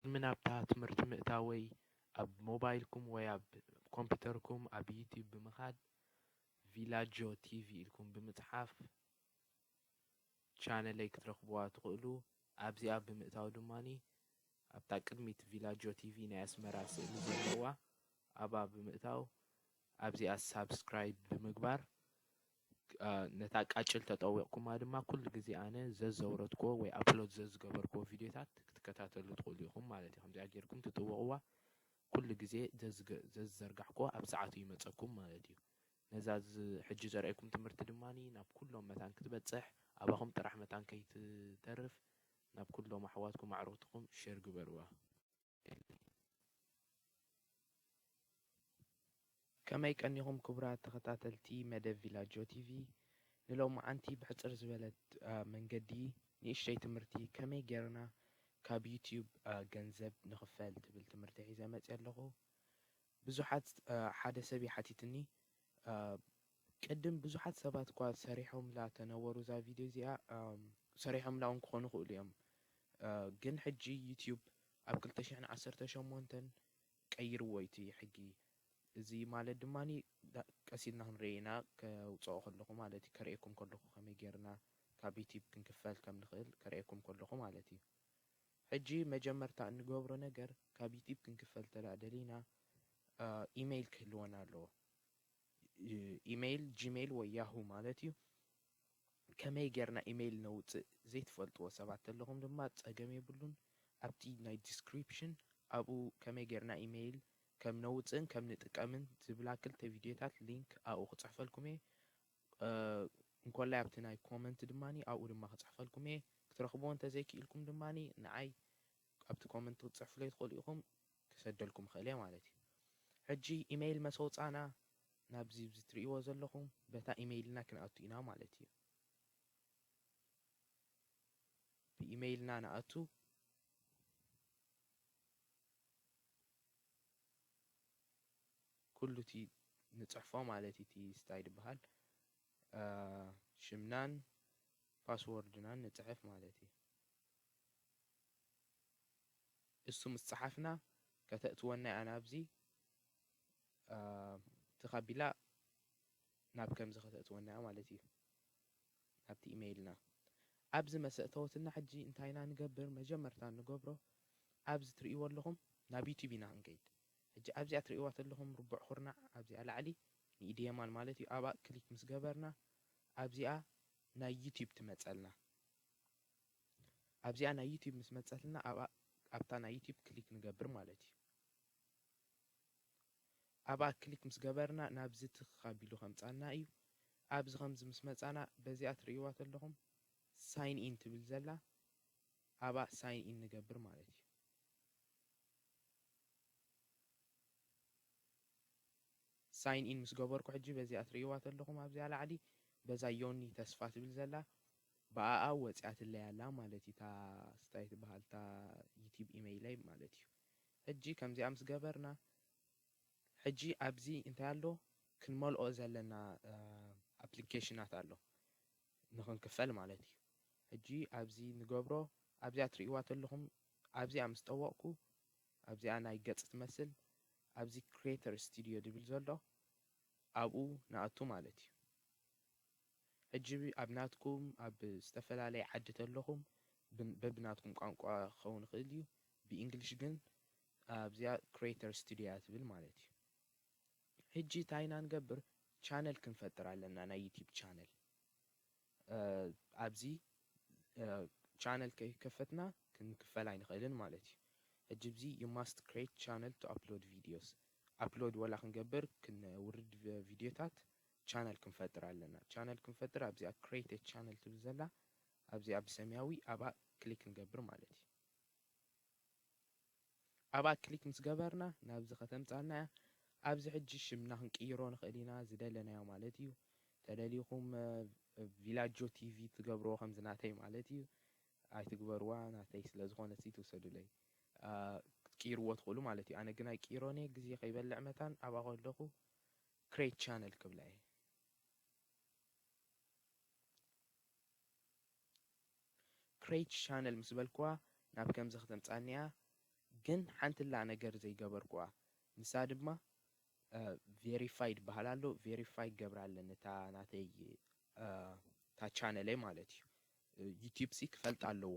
ቅድሚ ናብታ ትምህርቲ ምእታወይ፣ ኣብ ሞባይልኩም ወይ ኣብ ኮምፒውተርኩም ኣብ ዩቲዩብ ብምኻድ ቪላጆ ቲቪ ኢልኩም ብምጽሓፍ ቻነለይ ክትረኽብዋ ትኽእሉ። ኣብዚኣ ብምእታው ድማኒ ኣብታ ቅድሚት ቪላጆ ቲቪ ናይ ኣስመራ ስእሊ ዘለዋ ኣብኣ ብምእታው ኣብዚኣ ሳብስክራይብ ብምግባር፣ አ፣ ነታ ቃጭል ተጠዊቕኩማ ድማ ኩሉ ግዜ ኣነ ዘዘውረድክዎ ወይ ኣፕሎድ ዘዝገበርክዎ ቪድዮታት ክትከታተሉ ትኽእሉ ኢኹም ማለት እዩ። ከምዚኣ ጌርኩም ትጥውቕዋ፣ ኩሉ ግዜ ዘዝገ-፣ ዘዝዘርጋሕክዎ ኣብ ሰዓቱ ይመጸኩም ማለት እዩ። ነዛ ዝ-፣ ሕጂ ዘርእየኩም ትምህርቲ ድማኒ ናብ ኩሎም መታን ክትበጽሕ፣ ኣባኹም ጥራሕ መታን ከይትተርፍ፣ ናብ ኩሎም ኣሕዋትኩም ኣዕሩኽትኩም ሼር ግበርዋ። ከመይ ቀኒኹም ክቡራት ተኸታተልቲ መደብ ቪላጆ ቲቪ? ንሎማዓንቲ ብሕጽር ዝበለት፣ አ፣ መንገዲ ንእሽተይ ትምህርቲ ከመይ ጌርና ካብ ዩቲዩብ፣ አ፣ ገንዘብ ንኽፈል ትብል ትምህርቲ ሒዘ መጽየ ኣለኹ። ብዙሓት፣ አ፣ ሓደ ሰብ ይሓቲትኒ፣ አ፣ ቅድም ብዙሓት ሰባት እኳ ሰሪሖምላ ተነበሩ እዛ ቪድዮ እዚኣ፣ ኣም፣ ሰሪሖምላ እውን ክኾኑ ይኽእሉ እዮም። አ፣ ግን ሕጂ ዩቲዩብ ኣብ ክልተ ሽሕን ዓሰርተ ሸሞንተን ቀይርዎ እዩ እቲ ሕጊ። እዚ ማለት ድማኒ ዳ-፣ ቀስ ኢልና ክንርኢ ኢና፣ ከውፅኦ ከለኹ ማለት እዩ፣ ከርእየኩም ከለኹ ከመይ ጌርና ካብ ዩቲዩብ ክንክፈል ከም ንኽእል ከርእየኩም ከለኹ ማለት እዩ። ሕጂ መጀመርታ እንገብሮ ነገር ካብ ዩቲዩብ ክንክፈል ተላ ደሊና፣ አ፣ ኢሜይል ክህልወና ኣለዎ። እ፣ ኢሜይል፣ ጂሜይል ወይ ያሁ ማለት እዩ። ከመይ ጌርና ኢሜይል ነውፅእ ዘይትፈልጥዎ ሰባት ተለኹም ድማ ጸገም የብሉን። ኣብቲ ናይ ዲስክሪፕሽን ኣብኡ ከመይ ጌርና ኢሜይል ከም ነውፅእን ከም ንጥቀምን ዝብላ ክልተ ቪድዮታት ሊንክ ኣብኡ ክጽሕፈልኩም እየ። እ፣ እንኮላይ ኣብቲ ናይ ኮመንት ድማኒ ኣብኡ ድማ ክጽሕፈልኩም እየ። ክትረኽብዎ እንተዘይክኢልኩም ድማኒ ንዓይ ኣብቲ ኮመንት ክትጽሕፉለይ ትኽእሉ ኢኹም፣ ክሰደልኩም እኽእል እየ ማለት እዩ። ሕጂ ኢሜይል መስ ኣውጻእና ናብዚ ኣብዚ ትርእይዎ ዘለኹም በታ ኢሜይልና ክንኣቱ ኢና ማለት እዩ። ብኢሜይልና ንኣቱ። ኩሉ እቲ ንጽሕፎ ማለት እዩ፣ እቲ ስታይ ዝበሃል፣ አ፣ ሽምናን ፓስወርድናን ንጽሕፍ ማለት እዩ። እሱ ምስ ጸሓፍና ከተእትወና እያ ናብዚ፣ አ፣ እቲ ካቢላ ናብ ከምዚ ከተእትወና እያ ማለት እዩ፣ ናብቲ ኢሜይልና። ኣብዚ መሰእተወትና ሕጂ እንታይ ኢና ንገብር? መጀመርታ እንገብሮ ኣብዚ ትርእይዎ ኣለኹም ናብ ዩቲዩብ ኢና ክንከይድ። ሕጂ ኣብዚኣ ትርእይዋ ተለኹም ርቡዕ ኩርናዕ ኣብዚኣ ላዕሊ ንኢድ የማን ማለት እዩ። ኣብኣ ክሊክ ምስ ገበርና ኣብዚኣ ናይ ዩቲዩብ ትመጸልና። ኣብዚኣ ናይ ዩቲዩብ ምስ መጸትና ኣብኣ፣ ኣብታ ናይ ዩቲዩብ ክሊክ ንገብር ማለት እዩ። ኣብኣ ክሊክ ምስ ገበርና ናብዚ ትኽ ኣቢሉ ከምጻና እዩ። ኣብዚ ከምዚ ምስ መጻና በዚኣ ትርእይዋ ተለኹም ሳይን ኢን ትብል ዘላ ኣብኣ ሳይን ኢን ንገብር ማለት እዩ። ሳይን ኢን ምስ ገበርኩ ሕጂ በዚኣ ትርእይዋ ተለኹም ኣብዚኣ ላዕሊ በዛ ዮኒ ተስፋ ትብል ዘላ ብኣኣ ወጺኣትለይ ኣላ ማለት እዩ። እታ ስታይ ትበሃል እታ ዩቲዩብ ኢመይለይ ማለት እዩ። ሕጂ ከምዚኣ ምስ ገበርና ሕጂ ኣብዚ እንታይ ኣሎ? ክንመልኦ ዘለና፣ እ፣ ኣፕሊኬሽናት ኣሎ ንኽንክፈል ማለት እዩ። ሕጂ ኣብዚ ንገብሮ፣ ኣብዚኣ ትርእይዋ ተለኹም፣ ኣብዚኣ ምስ ጠወቕኩ፣ ኣብዚኣ ናይ ገጽ ትመስል፣ ኣብዚ ክሪኤተር ስቱዲዮ ዝብል ዘሎ፣ ኣብኡ ንኣቱ ማለት እዩ። ሕጂ ኣብ ናትኩም፣ ኣብ ዝተፈላለየ ዓዲ ተለኹም፣ ብን-፣ በብናትኩም ቋንቋ ክኸውን ይኽእል እዩ። ብእንግሊሽ ግን ኣብዚኣ ክሪኤተር ስቱዲዮ እያ ትብል ማለት እዩ። ሕጂ እንታይ ኢና ንገብር? ቻነል ክንፈጥር ኣለና፣ ናይ ዩቲዩብ ቻነል። እ፣ ኣብዚ፣ እ፣ ቻነል ከይከፈትና ክንክፈል ኣይንኽእልን ማለት እዩ። ሕጂ ኣብዚ you must create channel to upload videos። ኣፕሎድ ወላ ክንገብር፣ ክንውርድ ቪ-፣ ቪድዮታት ቻነል ክንፈጥር ኣለና። ቻነል ክንፈጥር ኣብዚኣ ክሬት ቻነል ትብል ዘላ፣ ኣብዚኣ ብሰማያዊ ኣብኣ ክሊክ ንገብር ማለት እዩ። ኣብኣ ክሊክ ምስ ገበርና ናብዚ ከተምጻና እያ። ኣብዚ ሕጂ ሽምና ክንቅይሮ ንኽእል ኢና፣ ዝደለናዮ ማለት እዩ። ተደሊኹም፣ እ፣ ቪላጆ ቲቪ ትገብርዎ ከምዚ ናተይ ማለት እዩ። ኣይትግበርዋ፣ ናተይ ስለ ዝኾነት ሲ ትውሰዱለይ። እ፣ ክትቅይርዎ ትኽእሉ ማለት እዩ። ኣነ ግን ኣይቅይሮን እየ፣ ግዜ ከይበልዕ መታን ኣብኣ ከለኹ ክሬት ቻነል ክብላ እየ። ክሬት ቻነል ምስ በልክዋ ናብ ከምዚ ከተምጻኒ እያ። ግን ሓንቲ ላ ነገር ዘይገበርኩዋ፣ ንሳ ድማ ቬሪፋይድ በሃል ኣሎ። ቬሪፋይ ክገብራ ኣለኒ እታ ናተይ፣ እታ ቻነለይ ማለት እዩ። ዩቲዩብ ሲ ክፈልጣ ኣለዎ፣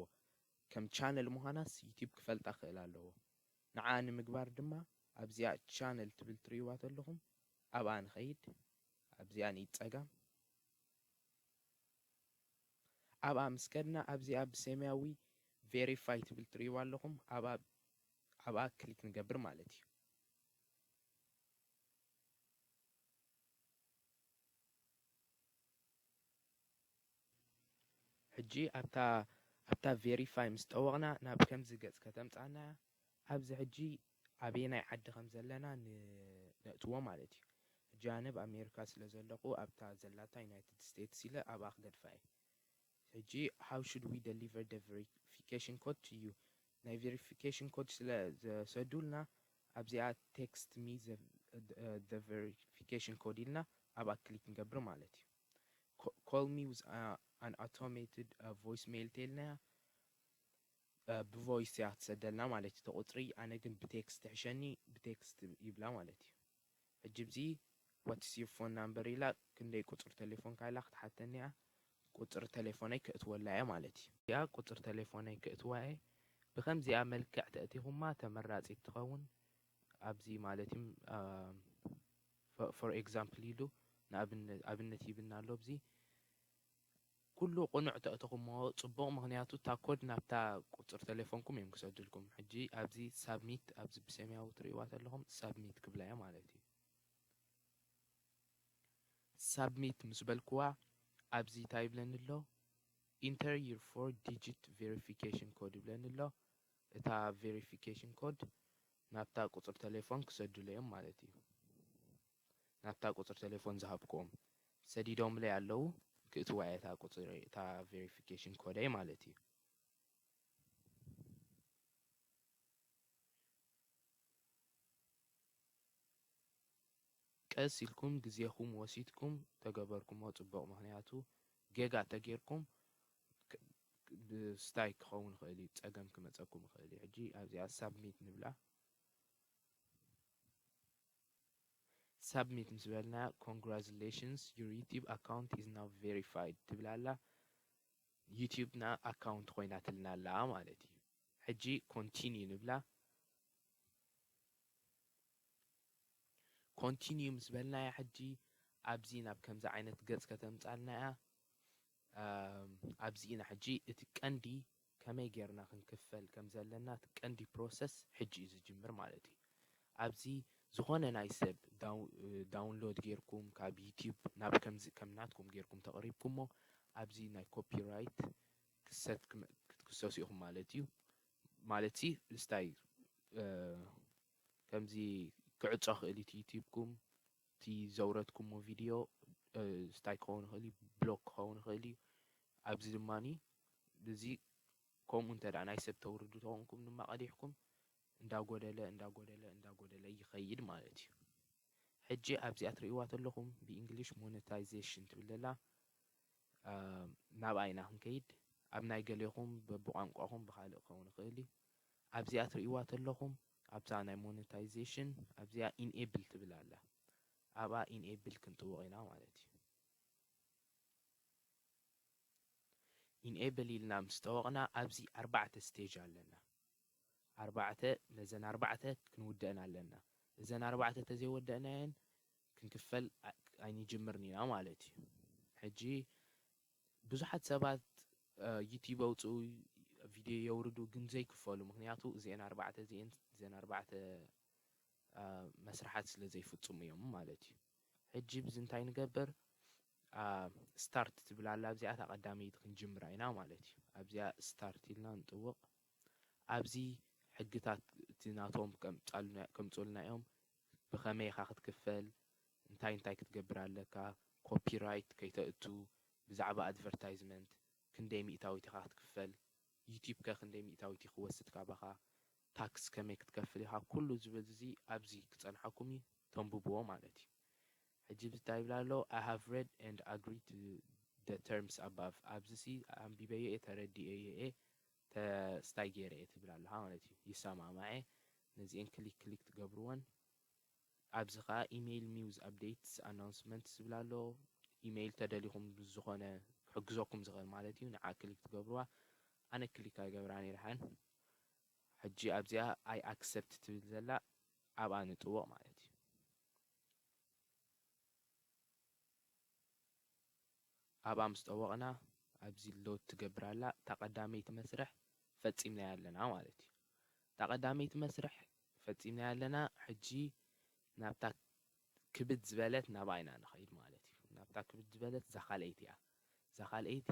ከም ቻነል ምዃናስ ዩቲዩብ ክፈልጣ ክእል ኣለዎ። ንዓ ንምግባር ድማ ኣብዚኣ ቻነል ትብል ትርእይዋ ተለኹም፣ ኣብኣ ንኸይድ። ኣብዚኣ ንኢድ ጸጋም ኣብኣ ምስ ከድና ኣብዚኣ ብሰማያዊ ቬሪፋይ ትብል ትርእይዋ ኣለኹም፣ ኣብኣ ክሊክ ንገብር ማለት እዩ። ሕጂ ኣብታ ኣብታ ቬሪፋይ ምስ ጠወቕና ናብ ከምዚ ገጽ ከተምጻና እያ። ኣብዚ ሕጂ ኣበየናይ ዓዲ ከም ዘለና ን- ነእትዎ ማለት እዩ። ሕጂ ኣነ ኣብ ኣሜሪካ ስለ ዘለኹ ኣብታ ዘላታ ዩናይትድ ስቴትስ ኢለ ኣብኣ ክገድፋ እየ። ሕጂ how should we deliver the verification code to you? ናይ ቬሪፊኬሽን ኮድ ስለ ዘሰዱልና ኣብዚኣ text me the verification code ኢልና ኣብኣ ክሊክ ንገብር ማለት እዩ። Call me with an automated voice mail ተልናያ ብቮይስ እያ ትሰደልና ማለት እዩ። ቁፅሪ ኣነ ግን ብቴክስት ትሕሸኒ ብቴክስት ይብላ ማለት እዩ። ሕጂ ብዚ what's your phone number ኢላ ክንደይ ቁፅሪ ቴሌፎንካ ኢላ ክትሓተኒ እያ። ቁፅሪ ቴሌፎነይ ክእትወላ እየ ማለት እዩ። እዚኣ ቁፅሪ ቴሌፎነይ ክእትዋ እየ። ብከምዚኣ መልክዕ ተእቲኹማ ተመራፂት ትኸውን። ኣብዚ ማለት እዩ for example ኢሉ ንኣብነት ኣብነት ይብና ኣሎ። ኣብዚ ኩሉ ቅኑዕ ተእትኹሞ ፅቡቕ፣ ምክንያቱ እታ ኮድ ናብታ ቁፅሪ ቴሌፎንኩም እዮም ክሰዱልኩም። ሕጂ ኣብዚ ሳብሚት ኣብዚ ብሰማያዊ ትርእይዋ ተለኹም ሳብሚት ክብላ እየ ማለት እዩ። ሳብሚት ምስ በልክዋ ኣብዚ እንታይ ይብለኒ ኣሎ? Enter your four digit verification code ይብለኒ ኣሎ። እታ ቬሪፊኬሽን ኮድ ናብታ ቁፅሪ ቴሌፎን ክሰዱለዮም ማለት እዩ። ናብታ ቁፅሪ ቴሌፎን ዝሃብክዎም ሰዲዶምለይ ኣለዉ። ክእትዋ እየ እታ ቁፅሪ እታ ቬሪፊኬሽን ኮደይ ማለት እዩ። ቀስ ኢልኩም ግዜኹም ወሲድኩም ተገበርኩሞ ፅቡቕ። ምክንያቱ ጌጋ ተጌርኩም ስታይ ክኸውን ይኽእል እዩ፣ ፀገም ክመፀኩም ይኽእል እዩ። ሕጂ ኣብዚኣ ሳብሚት ንብላ። ሳብሚት ምስ በልና congratulations, your YouTube account is now verified ትብል ኣላ። ዩቲዩብና ኣካውንት ኮይናትልና ኣላ ማለት እዩ። ሕጂ ኮንቲኒዩ ንብላ። ኮንቲኒዩ ምስ በልናያ ሕጂ ኣብዚ ናብ ከምዚ ዓይነት ገጽ ከተምጻልና እያ። ኣብዚ ኢና ሕጂ እቲ ቀንዲ ከመይ ጌርና ክንክፈል ከም ዘለና እቲ ቀንዲ ፕሮሰስ ሕጂ እዩ ዝጅምር ማለት እዩ። ኣብዚ ዝኾነ ናይ ሰብ ዳውንሎድ ጌርኩም ካብ ዩቲዩብ ናብ ከምዚ ከም ናትኩም ጌርኩም ተቕሪብኩሞ ኣብዚ ናይ ኮፒራይት ክሰት ክትክሰሱ ኢኹም ማለት እዩ። ማለት ሲ ስታይ ከምዚ ክዕጾ ክእል እቲ ዩቲዩብኩም እቲ ዘውረድኩሞ ቪድዮ ስታይ ክኸውን ይኽእል እዩ፣ ብሎክ ክኸውን ይኽእል እዩ። ኣብዚ ድማኒ እዚ ከምኡ እንተ ደኣ ናይ ሰብ ተውርዱ ተኾንኩም ድማ ቀዲሕኩም እንዳጎደለ እንዳጎደለ እንዳጎደለ ይኸይድ ማለት እዩ። ሕጂ ኣብዚኣ ትርእይዋ ተለኹም ብእንግሊሽ ሞኔታይዜሽን ትብል ዘላ ናብኣ ኢና ክንከይድ። ኣብ ናይ ገሌኹም በብቋንቋኹም ብኻልእ ክኸውን ይኽእል እዩ። ኣብዚኣ ትርእይዋ ተለኹም ኣብዛ ናይ ሞኔታይዜሽን ኣብዚኣ ኢንኤብል ትብል ኣላ። ኣብኣ ኢንኤብል ክንጥውቕ ኢና ማለት እዩ። ኢንኤብል ኢልና ምስ ጠወቕና ኣብዚ ኣርባዕተ ስቴጅ ኣለና። ኣርባዕተ ነዘን ኣርባዕተ ክንውደአን ኣለና። እዘን ኣርባዕተ ተዘይወደእናየን ክንክፈል ኣይንጅምርን ኢና ማለት እዩ። ሕጂ ብዙሓት ሰባት ዩቲዩብ ኣውፅኡ ቪድዮ የውርዱ ግን ዘይክፈሉ፣ ምክንያቱ እዚአን ኣርባዕተ እዚአን እዘን ኣርባዕተ መስርሓት ስለ ዘይፍፅሙ እዮም ማለት እዩ። ሕጂ ብዚ እንታይ ንገብር? ስታርት ትብል ኣላ ኣብዚኣ እታ ቀዳመይቲ ክንጅምራ ኢና ማለት እዩ። ኣብዚኣ ስታርት ኢልና ንጥውቕ። ኣብዚ ሕግታት እቲ ናቶም ከምፅኡልና እዮም። ብኸመይ ኢኻ ክትክፈል፣ እንታይ እንታይ ክትገብር ኣለካ፣ ኮፒራይት ከይተእቱ፣ ብዛዕባ ኣድቨርታይዝመንት ክንደይ ሚእታዊት ኢኻ ክትክፈል፣ ዩቲዩብ ከ ክንደይ ሚእታዊት እዩ ክወስድ ካባኻ፣ ታክስ ከመይ ክትከፍል ኢኻ፣ ኩሉ ዝብል እዚ ኣብዚ ክፀንሓኩም እዩ፣ ተንብብዎ ማለት እዩ። ሕጂ እንታይ ይብል ኣሎ? I have read and agree to the terms above። ኣብዚ ሲ ኣንቢበዮ እየ፣ ተረዲኤዮ እየ፣ ተስታይ ገይረ እየ ትብል ኣለኻ ማለት እዩ። ይሰማማዐ። ነዚኤን ክሊክ ክሊክ ትገብርወን። ኣብዚ ኸዓ ኢሜይል ኒውዝ ኣፕዴትስ ኣናውንስመንት ዝብል ኣሎ። ኢሜይል ተደሊኹም ብዝኾነ ክሕግዘኩም ዝኽእል ማለት እዩ፣ ንዓ ክሊክ ትገብርዋ። ኣነ ክሊክ ኣይገብራን እየ ደሓን። ሕጂ ኣብዚኣ ኣይ ኣክሰፕት ትብል ዘላ ኣብኣ ንጥወቕ ማለት እዩ። ኣብኣ ምስ ጠወቕና ኣብዚ ሎድ ትገብር ኣላ። እታ ቀዳመይቲ መስርሕ ፈጺምናያ ኣለና ማለት እዩ። እታ ቀዳመይቲ መስርሕ ፈጺምናያ ኣለና። ሕጂ ናብታ ክብድ ዝበለት ናብኣ ኢና ንኸይድ ማለት እዩ። ናብታ ክብድ ዝበለት እዛ ካልኣይቲ እያ። እዛ ካልኣይቲ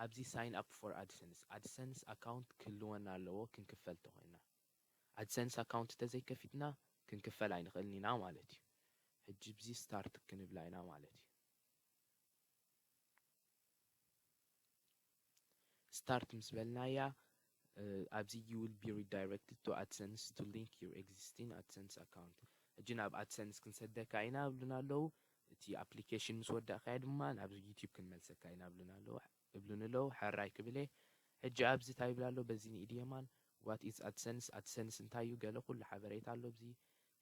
ኣብዚ ሳይን ኣፕ ፎር ኣድሰንስ፣ ኣድሰንስ ኣካውንት ክህልወና ኣለዎ ክንክፈል ተኾይና። ኣድሰንስ ኣካውንት ተዘይከፊትና ክንክፈል ኣይንኽእልን ኢና ማለት እዩ። ሕጂ ብዚ ስታርት ክንብላ ኢና ማለት እዩ። ስታርት ምስ በልናያ ኣብዚ you will be redirected to AdSense to link your existing AdSense account። ሕጂ ናብ ኣድሰንስ ክንሰደካ ኢና እብሉና ኣለዉ። እቲ ኣፕሊኬሽን ምስ ወዳእካዮ ድማ ናብ ዩቲዩብ ክንመልሰካ ኢና እብሉና ኣለዉ እብሉኒ ኣለዉ። ሕራይ ክብል እየ። ሕጂ ኣብዚ እንታይ ይብል ኣሎ? በዚ ንኢድ የማን what is AdSense? ኣድሰንስ እንታይ እዩ? ገለ ኩሉ ሓበሬታ ኣሎ ኣብዚ።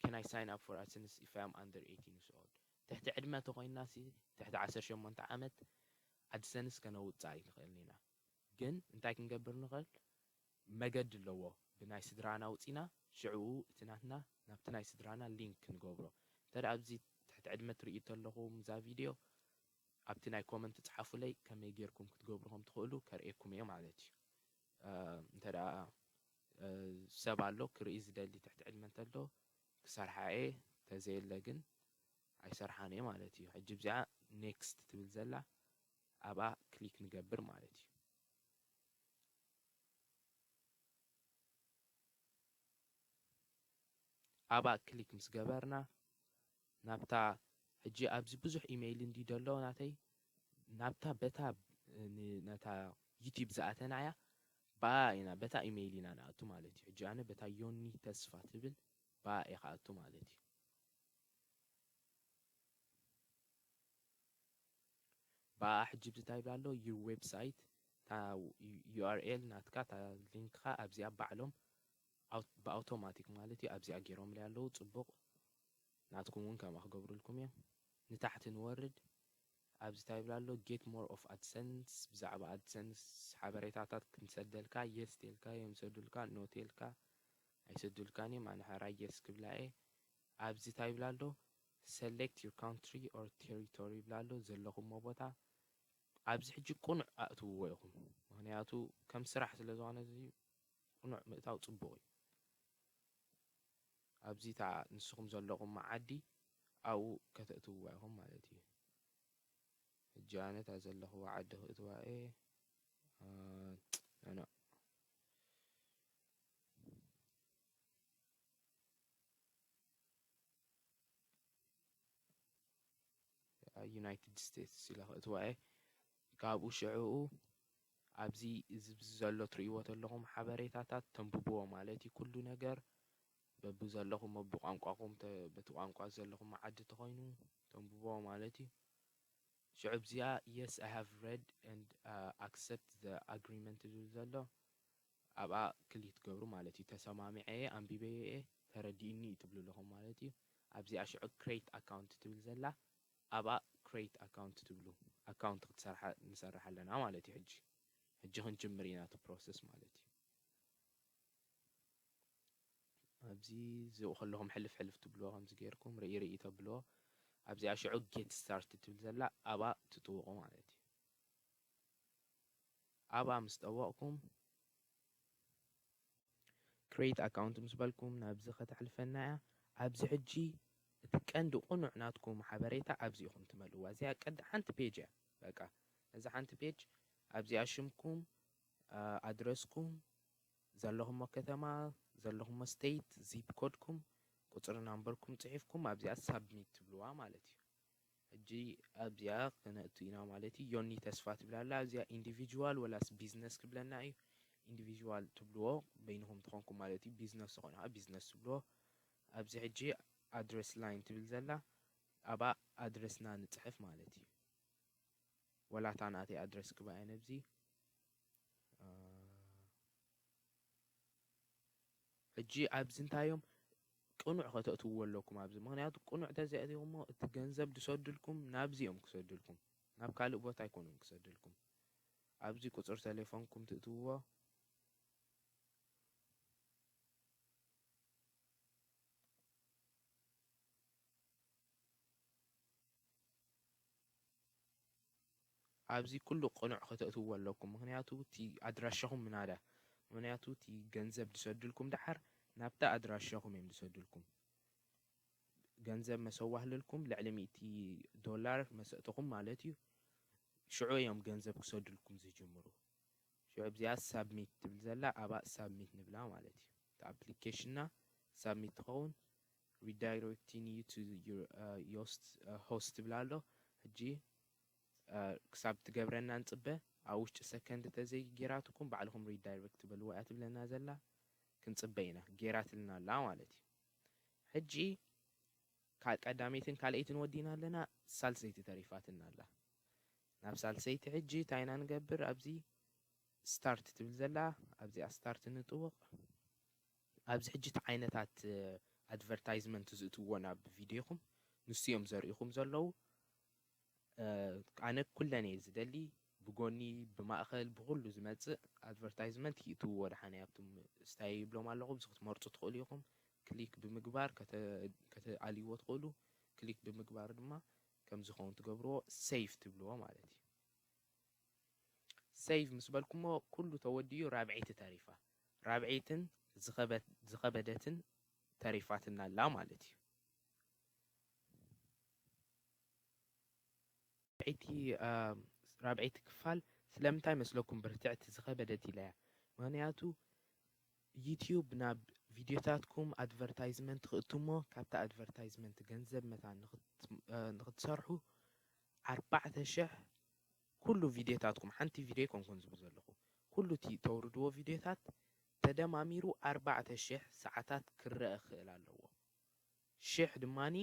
Can I sign up for AdSense if I am under eighteen years old? ትሕቲ ዕድመ ተኾይንና ሲ ትሕቲ ዓሰርተ ሸሞንተ ዓመት ኣድሰንስ ከነውፅእ ኣይንኽእልን ኢና። ግን እንታይ ክንገብር ንኽእል? መገዲ ኣለዎ። ብናይ ስድራና ኣውፂና ሽዕኡ እቲ ናትና ናብቲ ናይ ስድራና ሊንክ ንገብሮ። እንተ ደኣ ኣብዚ ትሕቲ ዕድመ ትርእዩ ተለኹም እዛ ቪድዮ ኣብቲ ናይ ኮመንት ጸሓፉለይ ከመይ ጌርኩም ክትገብሩ ከም ትኽእሉ ከርእየኩም እየ ማለት እዩ። እ፣ እንተ ደኣ፣ እ፣ ሰብ ኣሎ ክርኢ ዝደሊ ትሕቲ ዕድመ እንተሎ ክሰርሓ እየ፣ ተዘየለ ግን ኣይሰርሓን እየ ማለት እዩ። ሕጂ እዚኣ ኔክስት ትብል ዘላ ኣብኣ ክሊክ ንገብር ማለት እዩ። ኣብኣ ክሊክ ምስ ገበርና ናብታ ሕጂ ኣብዚ ብዙሕ ኢሜይል እንዲ ዘሎ ናተይ ናብታ በታ ን-፣ ነታ ዩቲዩብ ዝኣተናያ ብኣ ኢና በታ ኢሜይል ኢና ንኣቱ ማለት እዩ። ሕጂ ኣነ በታ ዮኒ ተስፋ ትብል ብኣ እየ ክኣቱ ማለት እዩ። ብኣ ሕጂ እንታይ ይብል ኣሎ? Your website፣ እታ ዩ-፣ ዩ ኣር ኤል ናትካ፣ እታ ሊንክኻ ኣብዚኣ ባዕሎም ኣው-፣ ብኣውቶማቲክ ማለት እዩ ኣብዚኣ ገይሮምለይ ኣለዉ። ጽቡቕ፣ ናትኩም እውን ከምኣ ክገብሩልኩም እዮም። ንታሕቲ ንወርድ። ኣብዚ እንታይ ይብል ኣሎ? Get more of AdSense፣ ብዛዕባ ኣድሰንስ ሓበሬታታት ክንሰደልካ፣ የስ ተልካ እዮም ዝሰዱልካ፣ ኖ ተልካ ኣይሰዱልካን እዮም። ኣነ ሕራይ የስ ክብላ እየ። ኣብዚ እንታይ ይብል ኣሎ? Select your country or territory ይብል ኣሎ፣ ዘለኹሞ ቦታ። ኣብዚ ሕጂ ቅኑዕ ኣእትውዎ ኢኹም፣ ምኽንያቱ ከም ስራሕ ስለ ዝኾነ እዚ ቅኑዕ ምእታው ጽቡቕ እዩ። ኣብዚ እታ ንስኹም ዘለኹም ዓዲ ኣብኡ ከተእትውዋ ኢኹም ማለት እዩ። ሕጂ ኣነ እታ ዘለኽዋ ዓዲ ክእትዋ እየ። እ፣ ኖ፣ ኖ። ዩናይትድ ስቴትስ ኢለ ክእትዋ እየ። ካብኡ ሽዕኡ ኣብዚ፣ እዚ፣ እዚ ዘሎ ትርእይዎ ዘለኹም ሓበሬታታት ተንብብዎ ማለት እዩ። ኩሉ ነገር በብዘለኹም፣ በብቋንቋኹም ተ-፣ በቲ ቋንቋ ዘለኹም ዓዲ ተኾይኑ ተንብብዎ ማለት እዩ። ሽዑ ኣብዚኣ yes I have read and, uh, accept the agreement ዝብል ዘሎ ኣብኣ ክሊክ ትገብሩ ማለት እዩ። ተሰማሚዐ እየ፣ ኣንቢበዮ እየ፣ ተረዲእኒ እዩ ትብሉ ኣለኹም ማለት እዩ። ኣብዚኣ ሽዑ ክሬት ኣካውንት ትብል ዘላ ኣብኣ ክሬት ኣካውንት ትብሉ። ኣካውንት ክትሰርሓ ንሰርሕ ኣለና ማለት እዩ። ሕጂ፣ ሕጂ ክንጅምር ኢና እቲ ፕሮሰስ ማለት እዩ። ኣብዚ ዝኡ ከለኹም ሕልፍ ሕልፍ ትብልዎ፣ ከምዚ ጌርኩም ርኢ ርኢ ተብልዎ። ኣብዚኣ ሽዑ ጌት ስታርት ትብል ዘላ ኣብኣ ትጥውቑ ማለት እዩ። ኣብኣ ምስ ጠወቕኩም ክሬት ኣካውንት ምስ በልኩም ናብዚ ከተሕልፈና እያ። ኣብዚ ሕጂ እቲ ቀንዲ ቅኑዕ ናትኩም ሓበሬታ ኣብዚ ኢኹም ትመልእዋ። እዚኣ ቀንዲ ሓንቲ ፔጅ እያ። በቃ እዛ ሓንቲ ፔጅ ኣብዚኣ ሽምኩም፣ አ፣ ኣድረስኩም፣ ዘለኹሞ ከተማ፣ ዘለኹሞ ስቴት፣ ዚፕ ኮድኩም፣ ቁጽሪ ናምበርኩም ጽሒፍኩም ኣብዚኣ ሳብሚት ትብልዋ ማለት እዩ። ሕጂ ኣብዚኣ ክነእቱ ኢና ማለት እዩ። ዮኒ ተስፋ ትብል ኣላ። ኣብዚኣ ኢንዲቪጁዋል ወላስ ቢዝነስ ክብለና እዩ። ኢንዲቪጁዋል ትብልዎ በይንኹም ተኾንኩም ማለት እዩ። ቢዝነስ ዝኾነ ከዓ ቢዝነስ ትብልዎ። ኣብዚ ሕጂ ኣድረስ ላይን ትብል ዘላ ኣብኣ ኣድረስና ንጽሕፍ ማለት እዩ። ወላ እታ ናተይ ኣድረስ ክባእ እየ ነብዚ። አ፣ ሕጂ ኣብዚ እንታይ እዮም? ቅኑዕ ከተእትውዎ ኣለኩም ኣብዚ። ምኽንያቱ ቅኑዕ ተዘይኣቲኹሞ እቲ ገንዘብ ዝሰዱልኩም ናብዚ እዮም ክሰዱልኩም፣ ናብ ካልእ ቦታ ኣይኮኑን ክሰዱልኩም። ኣብዚ ቁጽሪ ተሌፎንኩም ትእትውዎ። ኣብዚ ኩሉ ቅኑዕ ከተእትውዎ ኣለኩም። ምኽንያቱ እቲ ኣድራሻኹም ምናዳ፣ ምኽንያቱ እቲ ገንዘብ ዝሰዱልኩም ደሓር ናብታ ኣድራሻኹም እዮም ዝሰዱልኩም። ገንዘብ መሰዋህልልኩም ልዕሊ ሚእቲ ዶላር መሰእትኹም ማለት እዩ። ሽዑ እዮም ገንዘብ ክሰዱልኩም ዝጅምሩ። ሽዑ ኣብዚኣ ሳብሚት ትብል ዘላ ኣብኣ ሳብሚት ንብላ ማለት እዩ። እቲ ኣፕሊኬሽንና ሳብሚት ትኸውን። Redirecting you to your host ትብል ኣሎ። ሕጂ ክሳብ ትገብረና ንጽበ። ኣብ ውሽጢ ሰከንድ ተዘይጌራትኩም ባዕልኹም ሪዳይሬክት ትበልዎ እያ ትብለና ዘላ። ክንጽበ ኢና። ጌራትልና ኣላ ማለት እዩ። ሕጂ ካ- ቀዳመይትን ካልኣይትን ወዲና ኣለና። ሳልሰይቲ ተሪፋትና ኣላ። ናብ ሳልሰይቲ ሕጂ እንታይ ኢና ንገብር? ኣብዚ ስታርት ትብል ዘላ ኣብዚኣ ስታርት ንጥውቕ። ኣብዚ ሕጂ እቲ ዓይነታት ኣድቨርታይዝመንት ዝእትውዎ ናብ ቪድዮኹም ንሱ እዮም ዘርእኹም ዘለዉ። ኣነ ኩለን እየ ዝደሊ። ብጎኒ፣ ብማእኸል፣ ብኹሉ ዝመጽእ ኣድቨርታይዝመንት ይእትውዎ። ደሓን ኣብቶም ስታይ ይብሎም ኣለኹ። እዚ ክትመርጹ ትኽእሉ ኢኹም። ክሊክ ብምግባር ከተኣልይዎ ትኽእሉ። ክሊክ ብምግባር ድማ ከም ዝኸውን ትገብርዎ፣ ሴቭ ትብልዎ ማለት እዩ። ሴቭ ምስ በልኩሞ ኩሉ ተወዲኡ ራብዐይቲ ተሪፋ። ራብዐይትን ዝኸበደትን ተሪፋትና ኣላ ማለት እዩ። ራብዐይቲ ክፋል ስለምንታይ መስለኩም ብርትዕቲ ዝኸበደት ኢለያ? ምኽንያቱ ዩትዩብ ናብ ቪድዮታትኩም ኣድቨርታይዝመንት ክእትሞ፣ ካብታ ኣድቨርታይዝመንት ገንዘብ መታን ንኽትሰርሑ ኣርባዕተ ሽሕ ኩሉ ቪድዮታትኩም፣ ሓንቲ ቪድዮ ኣይኮንኩን ዝብል ዘለኹ፣ ኩሉ እቲ ተውርድዎ ቪድዮታት ተደማሚሩ ኣርባዕተ ሽሕ ሰዓታት ክረአ ክኽእል ኣለዎ። ሽሕ ድማኒ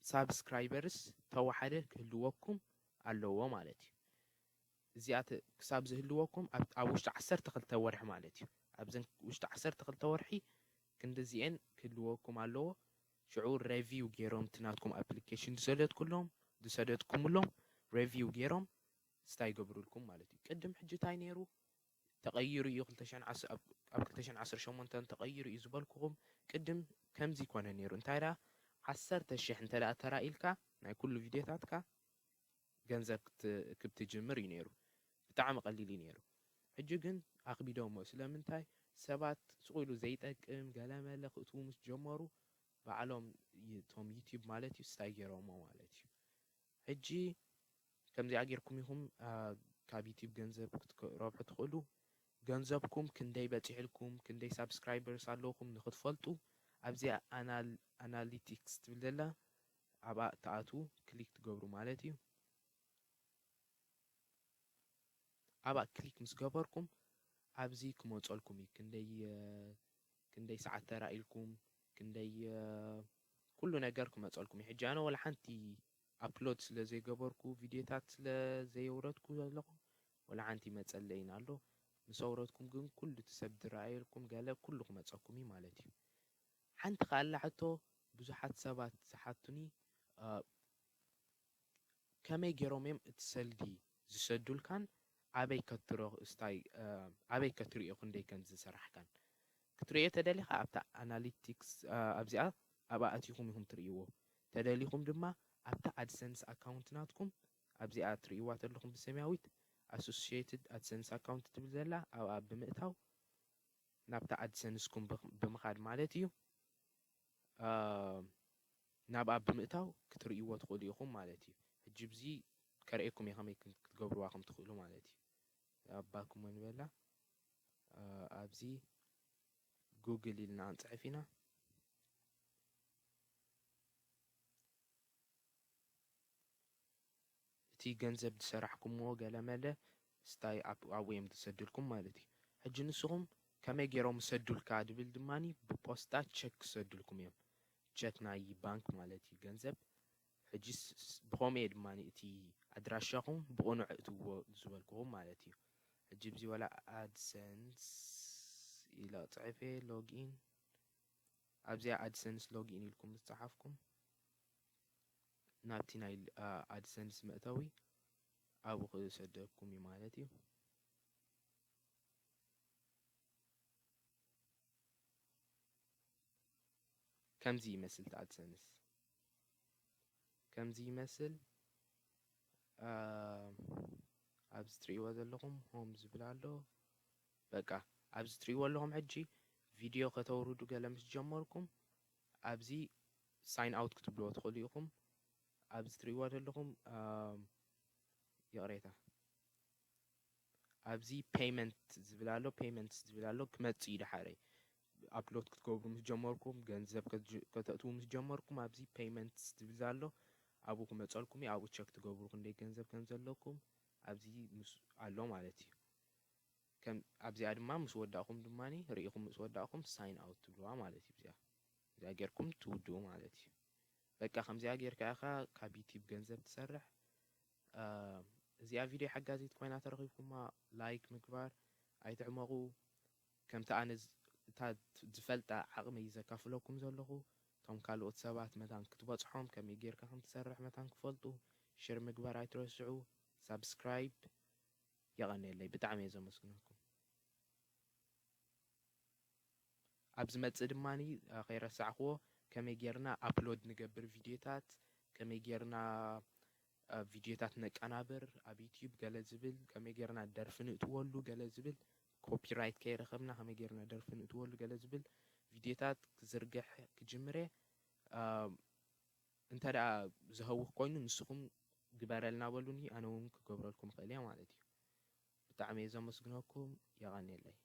ሳብስክራይበርስ ተዋሓደ ክህልወኩም ኣለዎ ማለት እዩ። እዚኣ ክሳብ ዝህልወኩም ኣብ ውሽጢ ዓሰርተ ክልተ ወርሒ ማለት እዩ። ኣብዘን ውሽጢ ዓሰርተ ክልተ ወርሒ ክንድዚኤን ክህልወኩም ኣለዎ። ሽዑ ሬቪው ገይሮም እቲ ናትኩም ኣፕሊኬሽን ዝሰደድኩሎም ዝሰደድኩምሎም ሬቪው ገይሮም ስታይ ይገብሩልኩም ማለት እዩ። ቅድም ሕጂ እንታይ ነይሩ ተቐይሩ እዩ፣ ኣብ ክልተ ሽሕን ዓሰርተ ሸሞንተን ተቐይሩ እዩ ዝበልኩኹም ቅድም ከምዚ ይኮነ ነይሩ። እንታይ ደኣ ዓሰርተ ሽሕ እንተ ደኣ ተራኢልካ ናይ ኩሉ ቪድዮታትካ ገንዘብ ክትእክብ ትጅምር እዩ ነይሩ። ብጣዕሚ ቀሊል እዩ ነይሩ። ሕጂ ግን ኣኽቢዶሞ። ስለምንታይ ሰባት ስቕ ኢሉ ዘይጠቅም ገለመለ ክእትዉ ምስ ጀመሩ ባዕሎም እቶም ዩትዩብ ማለት እዩ ስታይ ገይሮሞ ማለት እዩ። ሕጂ ከምዚኣ ጌርኩም ኢኹም ካብ ዩትዩብ ገንዘብ ክትረብሑ ትኽእሉ። ገንዘብኩም ክንደይ በፂሕልኩም፣ ክንደይ ሳብስክራይበርስ ኣለውኹም ንክትፈልጡ ኣብዚኣ ኣናሊቲክስ ትብል ዘላ ኣብኣ ትኣትዉ ክሊክ ትገብሩ ማለት እዩ። ኣብኣ ክሊክ ምስ ገበርኩም ኣብዚ ክመፀልኩም እዩ። ክንደይ ክንደይ ሰዓት ተራኢልኩም፣ ክንደይ ኩሉ ነገር ክመፀልኩም እዩ። ሕጂ ኣነ ወላ ሓንቲ ኣፕሎድ ስለ ዘይገበርኩ፣ ቪድዮታት ስለ ዘየውረድኩ ዘለኹ ወላ ሓንቲ ይመፀለይን ኣሎ። ምስ ኣውረድኩም ግን ኩሉ እቲ ሰብ ዝረኣየልኩም ገለ ኩሉ ክመፀኩም እዩ ማለት እዩ። ሓንቲ ከኣላ ሕቶ ብዙሓት ሰባት ዝሓቱኒ ከመይ ገይሮም እዮም እቲ ሰልዲ ዝሰዱልካን ኣበይ ከትሮ ስታይ ኣበይ ከትሪኦ ክንደይ ከም ዝሰራሕካን ክትሪኦ ተደሊኻ ኣብታ ኣናሊቲክስ ኣብዚኣ ኣብኣ ኣቲኹም ኢኹም ትርእይዎ። ተደሊኹም ድማ ኣብታ ኣድሰንስ ኣካውንት ናትኩም ኣብዚኣ ትርእይዋ ተለኹም ብሰማያዊት ኣሶሲየትድ ኣድሰንስ ኣካውንት ትብል ዘላ ኣብኣ ብምእታው ናብታ ኣድሰንስኩም ብምኻድ ማለት እዩ። ናብኣ ብምእታው ክትርእይዎ ትኽእሉ ኢኹም ማለት እዩ። ሕጂ ብዚ ከርእየኩም እየ ከመይ ክትገብርዋ ከም ትኽእሉ ማለት እዩ። ኣባኩም ንበላ ኣብዚ ጉግል ኢልና ክንፅሕፍ ኢና። እቲ ገንዘብ ዝሰራሕኩምዎ ገለመለ ስታይ ኣብኡ እዮም ዝሰድልኩም ማለት እዩ። ሕጂ ንስኹም ከመይ ገይሮም ዝሰዱልካ ድብል ድማ ብፖስታ ቸክ ክሰዱልኩም እዮም። ቸክ ናይ ባንክ ማለት እዩ። ገንዘብ ሕጂ ብኸምኡ እየ ድማ እቲ ኣድራሻኹም ብቕኑዕ እትዎ ዝበልኩኹም ማለት እዩ። ሕጂ ብዚ ወላ ኣድሰንስ ኢለ ጽሕፌ ሎጊን ኣብዚኣ ኣድሰንስ ሎጊን ኢልኩም ምስ ጸሓፍኩም ናብቲ ናይ ኣድሰንስ መእተዊ ኣብኡ ክሰደኩም እዩ ማለት እዩ። ከምዚ ይመስል ኣድሰንስ። ከምዚ ይመስል። ኣብዚ ትርእይዎ ዘለኹም ሆም ዝብል ኣሎ። በቃ ኣብዚ ትርእይዎ ኣለኹም። ሕጂ ቪድዮ ከተውርዱ ገለ ምስ ጀመርኩም ኣብዚ ሳይን ኣውት ክትብልዎ ትኽእሉ ኢኹም። ኣብዚ ትርእይዎ ዘለኹም ይቕሬታ፣ ኣብዚ ፔይመንት ዝብል ኣሎ። ፔይመንት ዝብል ኣሎ ክመጽእ እዩ ደሓረይ። ኣፕሎድ ክትገብሩ ምስ ጀመርኩም፣ ገንዘብ ከተእትዉ ምስ ጀመርኩም ኣብዚ ፔይመንት ዝብል ዘሎ ኣብኡ ክመጸልኩም እዩ። ኣብኡ ቸክ ትገብሩ ክንደይ ገንዘብ ከም ዘለኩም ኣብዚ ኣሎ ማለት እዩ። ኣብዚኣ ድማ ምስ ወዳእኹም ድማ ርኢኹም ምስ ወዳእኹም ሳይን ኣውት ትብልዋ ማለት እዩ። እዚኣ እዚኣ ጌርኩም ትውድኡ ማለት እዩ። በቃ ከምዚኣ ጌርካ ኢኻ ካብ ዩቲዩብ ገንዘብ ትሰርሕ። እዚኣ ቪድዮ ሓጋዚት ኮይና ተረኺብኩማ ላይክ ምግባር ኣይትሕመቑ። ከምቲ ኣነ እታ ዝፈልጣ ዓቕመይ ዘካፍለኩም ዘለኹ፣ እቶም ካልኦት ሰባት መታን ክትበጽሖም ከመይ ጌርካ ከም ትሰርሕ መታን ክፈልጡ ሸር ምግባር ኣይትረስዑ። ሳብስክራይብ። የቐንየለይ፣ ብጣዕሚ እየ ዘመስግነኩም። ኣብ ዝመጽእ ድማ ከይረሳዕክዎ ከመይ ጌርና ኣፕሎድ ንገብር ቪድዮታት፣ ከመይ ጌርና ቪድዮታት ነቀናብር ኣብ ዩቲዩብ ገለ ዝብል፣ ከመይ ጌርና ደርፊ ንእትወሉ ገለ ዝብል፣ ኮፒራይት ከይረኸብና ከመይ ጌርና ደርፊ ንእትወሉ ገለ ዝብል ቪድዮታት ክዝርግሕ ክጅምር እየ። እንተ ደኣ ዝሀውኽ ኮይኑ ንስኹም ግበረልና በሉኒ፣ ኣነ እውን ክገብረልኩም እኽእል እየ ማለት እዩ። ብጣዕሚ እየ ዘመስግነኩም። የቐንየለይ።